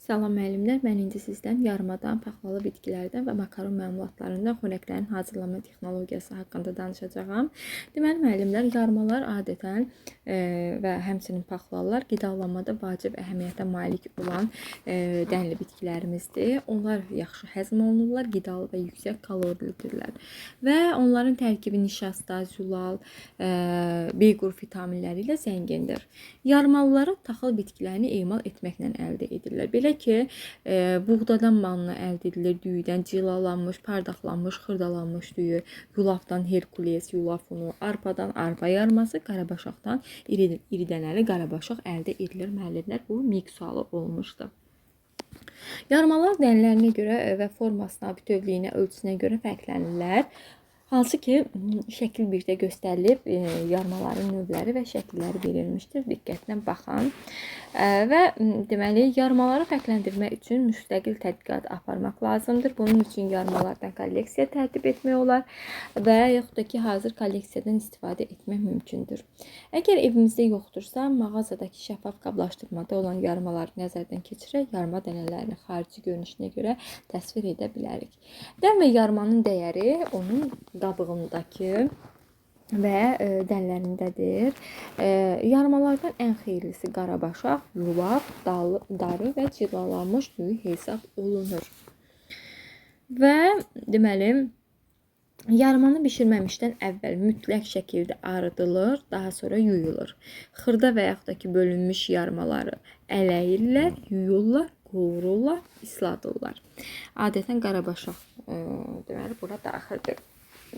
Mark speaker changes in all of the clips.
Speaker 1: Salam müəllimlər, mən indi sizdən yarmadan, paxlalı bitkilərdən və makaron məmulatlarından xörəklərin hazırlanma texnologiyası haqqında danışacağam. Deməli müəllimlər, yarmalar adətən və həmçinin paxlalılar qidalanmada vacib əhəmiyyətə malik olan dənli bitkilərimizdir. Onlar yaxşı həzm olunurlar, qidalı və yüksək kalorilidirlər. Və onların tərkibi nişasta, zülal, B qrup vitaminləri ilə zəngindir. Yarmalıları taxıl bitkilərini emal etməklə əldə edirlər. Belə ki, buğdadan manna əldə edilir, düyüdən cilalanmış, pardaqlanmış, xırdalanmış düyü, yulafdan Herkules, yulaf unu, arpadan arpa yarması, qarabaşaqdan iri, iri dənəli qarabaşaq əldə edilir müəllimlər. Bu miq sualı olmuşdu. Yarmalar dənələrinə görə və formasına, bütövlüyünə, ölçüsünə görə fərqlənirlər. Hansı ki, şəkil 1-də göstərilib, yarmaların növləri və şəkilləri verilmişdir. Diqqətlə baxın. Və deməli, yarmaları fərqləndirmək üçün müstəqil tədqiqat aparmaq lazımdır. Bunun üçün yarmalardan kolleksiya tərtib etmək olar və yaxud da ki, hazır kolleksiyadan istifadə etmək mümkündür. Əgər evimizdə yoxdursa, mağazadakı şəffaf qablaşdırmada olan yarmaları nəzərdən keçirərək yarma dənələrini xarici görünüşünə görə təsvir edə bilərik. Dən və yarmanın dəyəri onun qabığındakı və dənlərindədir. Yarmalardan ən xeyirlisi qarabaşaq, yulaf, darı və cilalanmış düyü hesab olunur. Və deməli, yarmanı bişirməmişdən əvvəl mütləq şəkildə arıdılır, daha sonra yuyulur. Xırda və yaxud da ki, bölünmüş yarmaları ələyirlər, yuyurlar, qovururlar, isladırlar. Adətən qarabaşaq deməli bura daxildir.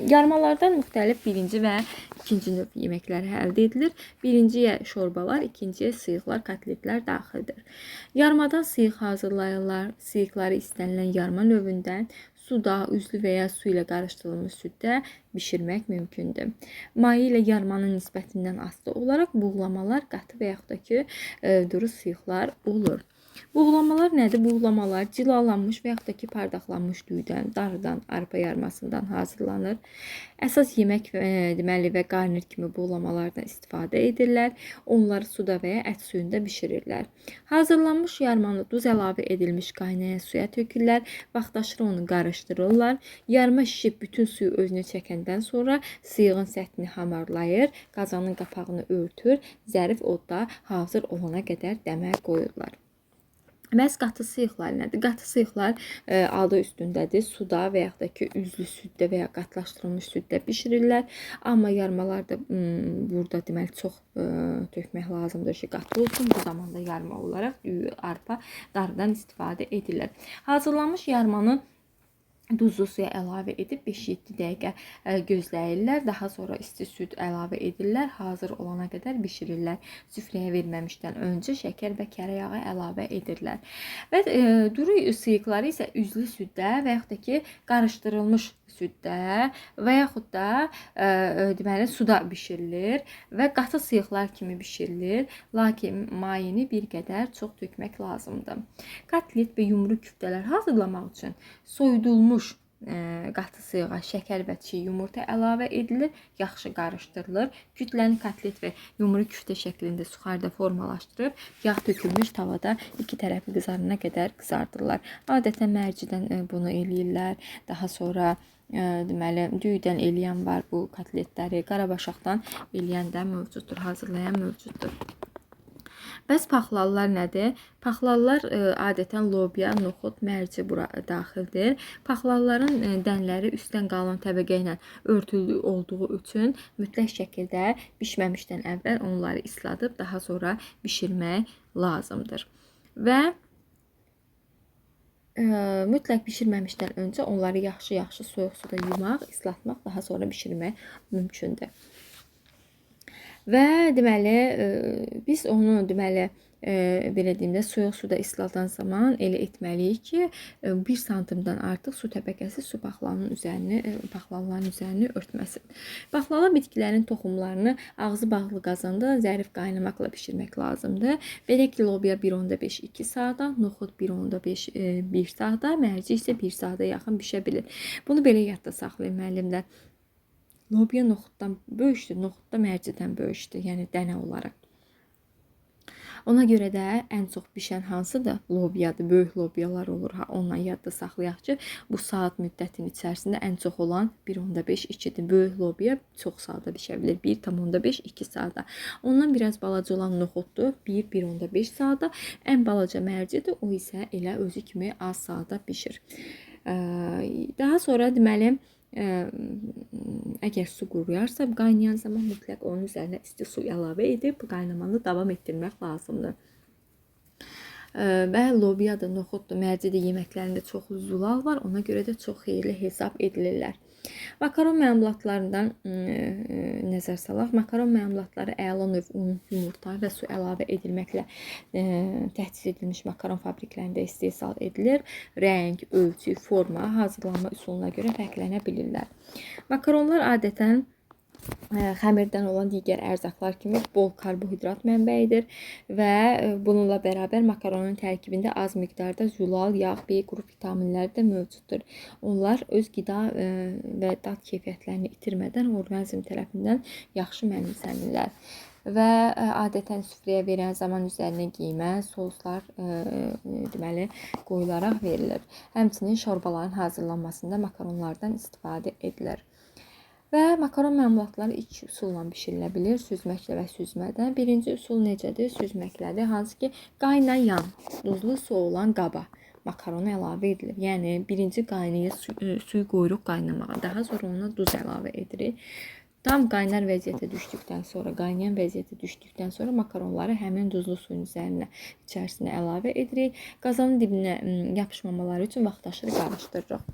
Speaker 1: Yarmalardan müxtəlif birinci və ikinci növ yeməkləri əldə edilir. Birinciyə şorbalar, ikinciyə sıyıqlar, kotletlər daxildir. Yarmadan sıyıq hazırlayırlar. Sıyıqları istənilən yarma növündən suda, üzlü və ya su ilə qarışdırılmış süddə bişirmək mümkündür. Maye ilə yarmanın nisbətindən asılı olaraq buğlamalar qatı və yaxud da ki, duru sıyıqlar olur. Buğlamalar nədir? Buğlamalar cilalanmış və yaxud da ki, pardaqlanmış düyüdən, darıdan, arpa yarmasından hazırlanır. Əsas yemək deməli və qarnir kimi buğlamalardan istifadə edirlər. Onları suda və ya ət suyunda bişirirlər. Hazırlanmış yarmanı duz əlavə edilmiş qaynayan suya tökürlər. Vaxtaşırı onu qarışdırırlar. Yarma şişib bütün suyu özünə çəkəndən sonra sıyığın səthini hamarlayır, qazanın qapağını örtür, zərif odda hazır olana qədər dəmə qoyurlar. Bəs qatı sıyıqlar nədir? Qatı sıyıqlar adı üstündədir. Suda və yaxud da ki, üzlü süddə və ya qatlaşdırılmış süddə bişirirlər. Amma yarmalarda burada deməli çox tökmək lazımdır ki, qatı olsun. Bu zamanda yarma olaraq düyü, arpa, darıdan istifadə edirlər. Hazırlanmış yarmanı duzlu suya əlavə edib 5-7 dəqiqə gözləyirlər. Daha sonra isti süd əlavə edirlər. Hazır olana qədər bişirirlər. Süfrəyə verməmişdən öncə şəkər və kərə yağı əlavə edirlər. Və duru sıyıqları isə üzlü süddə və yaxud da ki, qarışdırılmış süddə və yaxud da deməli suda bişirilir və qatı sıyıqlar kimi bişirilir. Lakin mayeni bir qədər çox tökmək lazımdır. Kotlet və yumru küftələr hazırlamaq üçün soyudulmuş qatı sıyığa şəkər və çiğ yumurta əlavə edilir, yaxşı qarışdırılır. Kütləni kotlet və yumru küftə şəklində suxarda formalaşdırıb, yağ tökülmüş tavada iki tərəfi qızarana qədər qızardırlar. Adətən mərcidən bunu eləyirlər. Daha sonra deməli düyüdən eləyən var bu kotletləri, qarabaşaqdan eləyən də mövcuddur, hazırlayan mövcuddur. Bəs paxlalılar nədir? Paxlalılar adətən lobya, noxud, mərci bura daxildir. Paxlalıların dənləri üstdən qalın təbəqə ilə örtülü olduğu üçün mütləq şəkildə bişməmişdən əvvəl onları isladıb daha sonra bişirmək lazımdır. Və mütləq bişirməmişdən öncə onları yaxşı-yaxşı soyuq suda yumaq, islatmaq, daha sonra bişirmək mümkündür. Və deməli, biz onu deməli belə deyim də soyuq suda isladan zaman elə etməliyik ki, 1 santimdən artıq su təbəqəsi su paxlanın üzərini, paxlanların üzərini örtməsin. Paxlalı bitkilərin toxumlarını ağzı bağlı qazanda zərif qaynamaqla bişirmək lazımdır. Belə ki, lobya 1.5-2 saata, noxud 1.5 1 saata, mərci isə 1 saata yaxın bişə bilir. Bunu belə yadda saxlayın müəllimlər. Lobya noxuddan böyükdür, noxud da mərcidən böyükdür, yəni dənə olaraq. Ona görə də ən çox bişən hansıdır? Lobyadır. Böyük lobyalar olur. Ha, ondan yadda saxlayaq ki, bu saat müddətinin içərisində ən çox olan 1.5 2-dir. Böyük lobya çox saata bişə bilir. 1.5-2 saata. Ondan biraz balaca olan noxuddur. 1-1.5 saata. Ən balaca mərcidir. O isə elə özü kimi az saata bişir. Daha sonra deməli əgər su quruyarsa, qaynayan zaman mütləq onun üzərinə isti su əlavə edib qaynamanı davam etdirmək lazımdır. Və lobyadır, noxuddur, mərcidir yeməklərində çoxlu zulal var. Ona görə də çox xeyirli hesab edilirlər. Makaron məmulatlarından nəzər salaq. Makaron məmulatları əla növ un, yumurta və su əlavə edilməklə təchiz edilmiş makaron fabriklərində istehsal edilir. Rəng, ölçü, forma, hazırlanma üsuluna görə fərqlənə bilirlər. Makaronlar adətən xəmirdən olan digər ərzaqlar kimi bol karbohidrat mənbəyidir və bununla bərabər makaronun tərkibində az miqdarda zülal, yağ, B qrup vitaminləri də mövcuddur. Onlar öz qida və dad keyfiyyətlərini itirmədən orqanizm tərəfindən yaxşı mənimsənirlər. Və adətən süfrəyə verən zaman üzərinə qiymə, soslar deməli qoyularaq verilir. Həmçinin şorbaların hazırlanmasında makaronlardan istifadə edilir. Və makaron məmulatları iki üsulla bişirilə bilir: süzməklə və süzmədən. Birinci üsul necədir? Süzməklədir. Hansı ki, qaynayan duzlu su olan qaba makaronu əlavə edilir. Yəni birinci qaynaya suyu qoyuruq qaynamağa. Daha sonra ona duz əlavə edirik. Tam qaynar vəziyyətə düşdükdən sonra, qaynayan vəziyyətə düşdükdən sonra makaronları həmin duzlu suyun üzərinə, içərisinə əlavə edirik. Qazanın dibinə yapışmamaları üçün vaxtaşırı qarışdırırıq.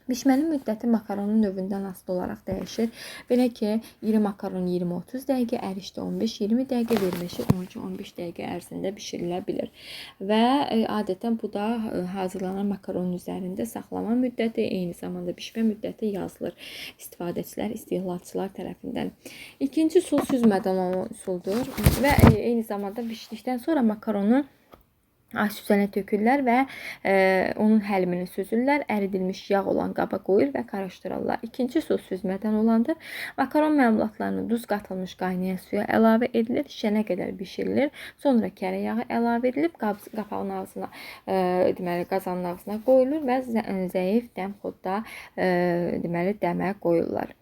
Speaker 1: Bişmənin müddəti makaronun növündən asılı olaraq dəyişir. Belə ki, iri makaron 20-30 dəqiqə, ərişdə 15-20 dəqiqə, verməşi 12-15 dəqiqə ərzində bişirilə bilir. Və adətən bu da hazırlanan makaronun üzərində saxlama müddəti, eyni zamanda bişmə müddəti yazılır istifadəçilər, istehlakçılar tərəfindən. İkinci üsul süzmədən olan üsuldur və eyni zamanda bişdikdən sonra makaronu süzənə tökürlər və onun həlimini süzürlər. Əridilmiş yağ olan qaba qoyur və qarışdırırlar. İkinci üsul süzmədən olandır. Makaron məmulatlarını duz qatılmış qaynayan suya əlavə edilir. Şişənə qədər bişirilir. Sonra kərə yağı əlavə edilib qapağın ağzına, deməli qazanın ağzına qoyulur və zəif dəm xodda deməli dəmə qoyurlar.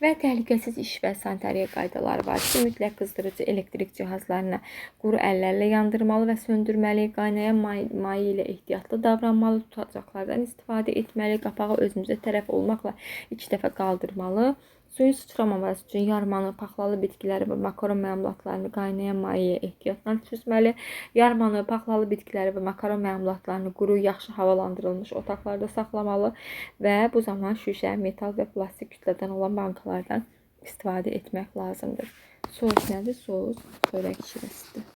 Speaker 1: Və təhlükəsiz iş və sanitariya qaydaları var ki, mütləq qızdırıcı elektrik cihazlarını quru əllərlə yandırmalı və söndürməli, qaynayan maye ilə ehtiyatlı davranmalı, tutacaqlardan istifadə etməli, qapağı özümüzə tərəf olmaqla 2 dəfə qaldırmalı. Suyun sıçramaması üçün yarmanı, paxlalı bitkiləri və makaron məmulatlarını qaynayan mayeyə ehtiyatla süzməli. Yarmanı, paxlalı bitkiləri və makaron məmulatlarını quru, yaxşı havalandırılmış otaqlarda saxlamalı və bu zaman şüşə, metal və plastik kütlədən olan bankalardan istifadə etmək lazımdır. Sos nədir? Sos xörək şirəsidir.